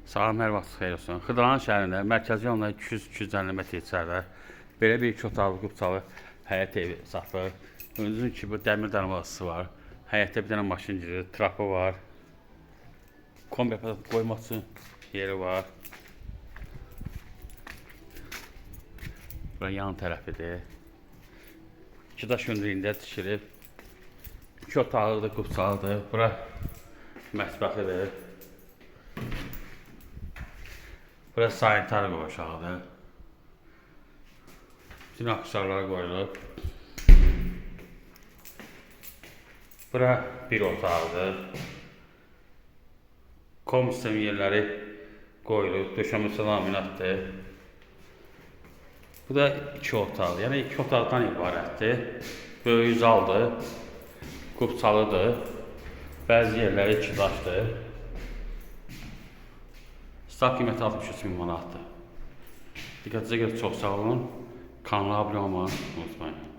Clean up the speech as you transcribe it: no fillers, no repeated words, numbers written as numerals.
Salam, hər vaxt xeyir olsun. Xırdalan şəhərində mərkəzi yolla 200-250 metr içəridə belə bir iki otaqlı qubçalı həyət evi satılır. Gördüyünüz kimi bu dəmir darvazası var. Həyətdə bir dənə maşın girir, trapı var. Kombi aparatı qoymaq üçün yeri var. Bura yan tərəfidir. İki daş hündürlüyündə tikilib. İki otaqlıdır, qubçalıdır. Bura mətbəxidir. Bura sanitar qovşağıdır. Bütün aksesuarlar qoyulub. Bura bir otaqdır. Kom sistemi yerləri qoyulub. Döşəməsi laminatdır. Bu da iki otaq. Yəni iki otaqdan ibarətdir. Böyük zaldır. Qubçalıdır. Bəzi yerləri iki daşdır. Start qiyməti 63 min manatdır. Diqqətinizə görə çox sağ olun. Kanala abunə olmağı unutmayın.